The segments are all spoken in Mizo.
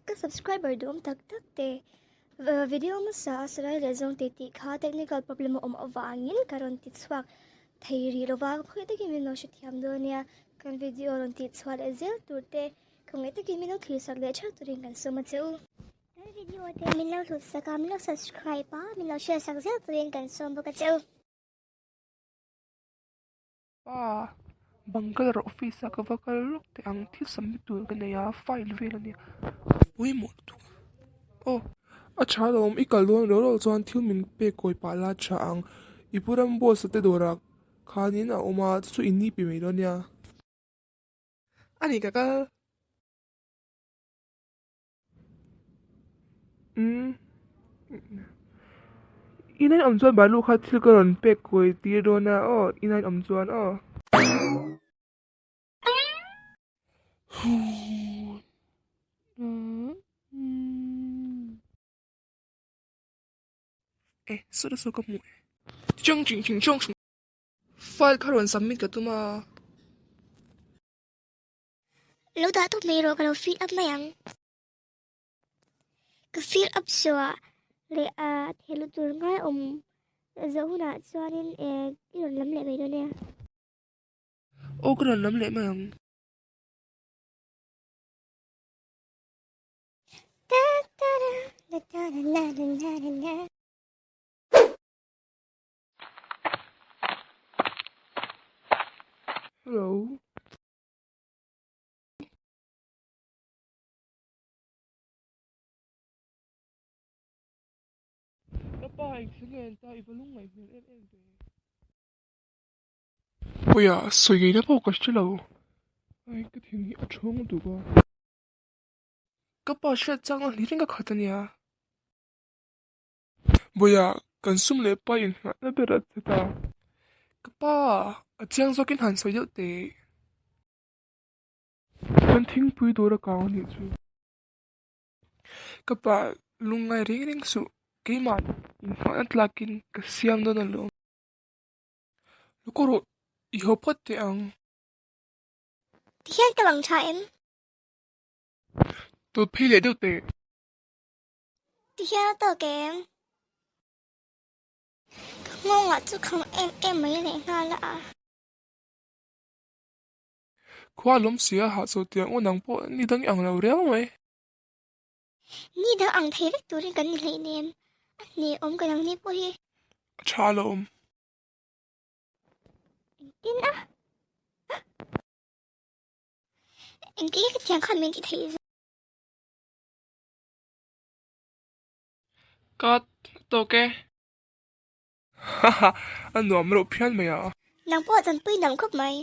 Ka subscriber duhawm tak tak te video hmasa a sarai leh zawng tih tih kha technical problem a awm avangin ka rawn ti chhuak thei rih lova khawi takin min lo hrethiam dawn nia kan video rawn tih chhuah leh zel tur te khawngaih takin min lo thlir sak leh theuh turin kan sawm a che u. Kan video te min lo hlut sak a min lo subscribe a min lo share sak zel turin kan sawm bawk a che u. Pa, Bangalore office ah ka va kal lawk teh ang, thil submit tur ka nei a, file vel a nia, pawimawh lutuk aw. A tha alawm, i kal dawn reuh reuh chuan thil min pek kawi pah la tha ang, i pu ram boss a te dawrah khanin a awm a, chu chu i ni pi mai dawn nia. A ni ka kal. Umm ina in awm chuan balu kha thil ka rawn pek kawi tir dawn a aw ina in awm chuan aw. E saw saw ka hmu e. Chang ching ching chang file kha rawn submit ka tum a. Lo dah tawp mai rawh ka lo fill up mai ang. Ka fill up zawh leh a thehluh tur ngai awm zawh hunah chuanin eh i rawn lam leh mai dawn nia. Aw ka rawn lam leh mai ang. Hello. Ka pa engthil nge an ta i va lungngaih hmel em em ve. Puia, sawi ngeina pawh ka hre lo. Ai, ka thin hi a thawng lutuk a. Ka pa hriat chang a hlir in ka khat a nia. Bawiha, kan sum leh pa inngahna ber a che ta. Ka pa, a chiang zawkin han sawi deuh teh. Kan thingpui dawr a kang a nih chu. Ka pa, lungngai reng reng suh, keimah inngahna tlakin ka siam dawn alawm. Lukawrawh i haw phawt teh ang. Tihian ka lang tha em? Tawt phei leh deuh teh. Tihian a tawk em? Ka nghawngah chu kham em em mai lehnghal a. Khua lawm si a hah chawh tiang aw nang pawh ni dang i ang lo riau mai. Ni dang ang thei vek turin kan ni hleinem. A hne awm ka nang ni pawh hi. A tha alawm. Engtin a? Engtin ka thiang khan min ti thei zawk. Ka tawk e. Haha, a nuam reuh phian mai a. Nang pawh chanpui nuam khawp mai.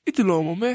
I ti lawmawm e.